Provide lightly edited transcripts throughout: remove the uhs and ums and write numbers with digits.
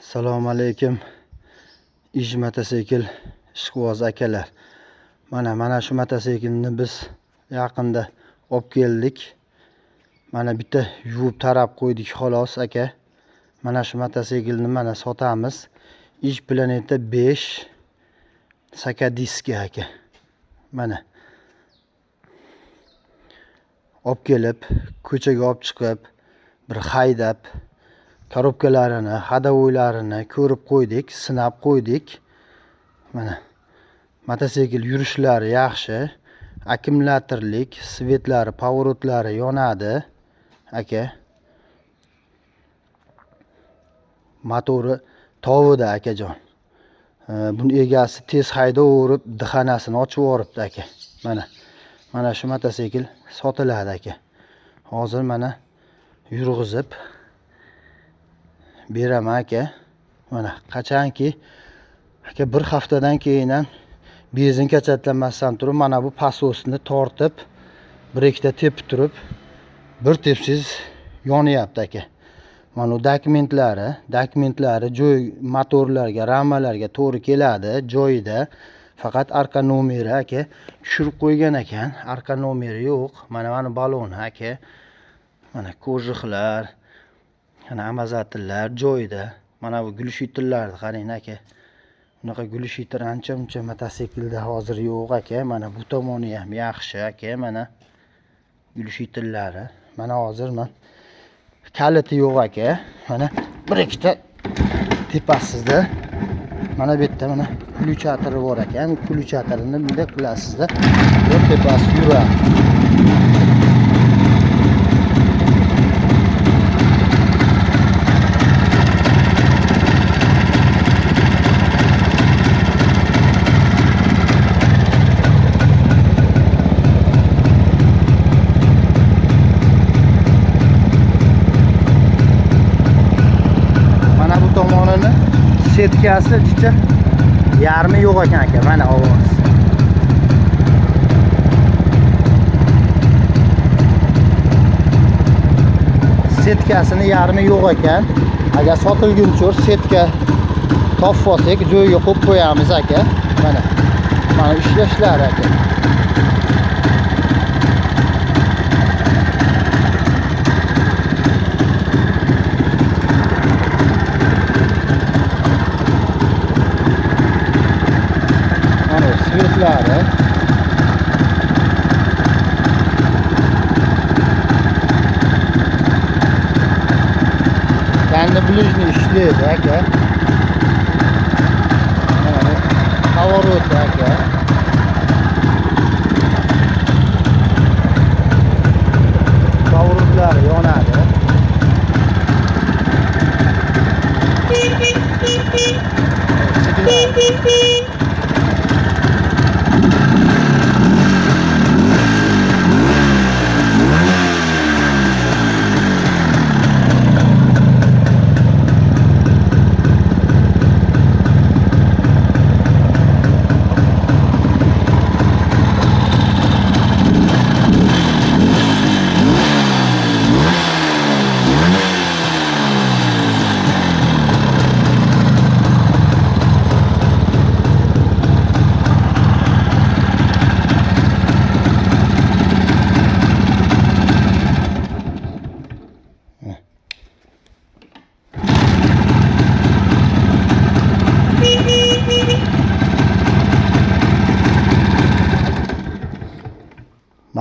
Assalomu alaykum ish mototsikl ishqiboz akalar. Mana shu mototsiklni biz yaqinda olib keldik. Mana bitta yuvib tarab qo'ydik xolos aka. Mana shu mototsiklni mana sotamiz. Ish Planeta 5 Sakadiska aka. Mana olib kelib, ko'chaga olib chiqib, bir haydab korobkalarini, ходовойлаrini ko'rib qo'ydik, sinab qo'ydik. Mana mototsikl yurishlari yaxshi, akkumulyatorlik, svetlari, povorotlari yonadi aka. Motori tovida akajon. Buni egasi tez haydaverib, dixanasini ochib yuboribdi aka. Mana shu mototsikl sotiladi aka. Hozir mana yurg'izib beraman aka. Mana qachonki aka bir haftadan keyin ham benzin kachatlamasdan turib mana bu pasosni tortib bir ikkita tepib turib bir tepsiz yonyapti aka. Mana bu dokumentlari joy motorlarga, ramalarga to'g'ri keladi joyida. Faqat arka nomeri aka tushirib qo'ygan ekan. Arka nomeri yo'q. Mana baloni aka. Mana kojixlar, mana amazatillar joyida. Mana bu gulishitlarni qarang aka. Bunaqa gulishitlar ancha-muncha mototsiklda hozir yo'q aka. Mana bu tomoni ham yaxshi aka. Mana gulishitllari. Mana hozir men kaliti yo'q aka. Mana bir ikkita tepasizda mana bu yerda mana ключатори bor ekan. Ключatorini bunday qilasizda, bir tepasi yuradi. Mana bu tomonini setkasi jicha yarmi yo'q ekan aka. Mana ovoz. Setkasini yarmi yo'q ekan. Agar sotilguncha setka topib olsak, joyiga qo'yib qo'yamiz aka. Mana ishlashlar aka. Svetlari. Kendi ближний ishlaydi aka. Mana bu поворот aka. Поворотлari yonadi. Signal.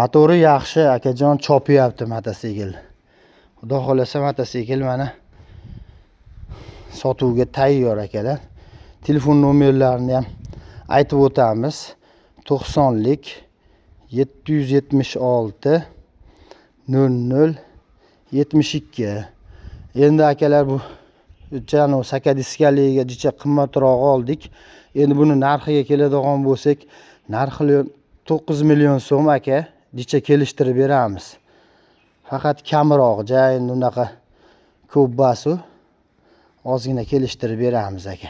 Motori yaxshi akajon, chopyapti mototsikl. Xudo xolasa mototsikl mana sotuvga tayyor akalar. Telefon nomerlarini ham aytib o'tamiz. 90lik 776 00 72. Endi akalar bu janu sakadiskaliga jicha qimmatroq oldik. Endi buni narxiga keladigan bo'lsak, narxi 9 million so'm aka, jicha kelishtirib beramiz. Faqat kamroq, ja endi unaqa ko'p basu, ozgina kelishtirib beramiz aka.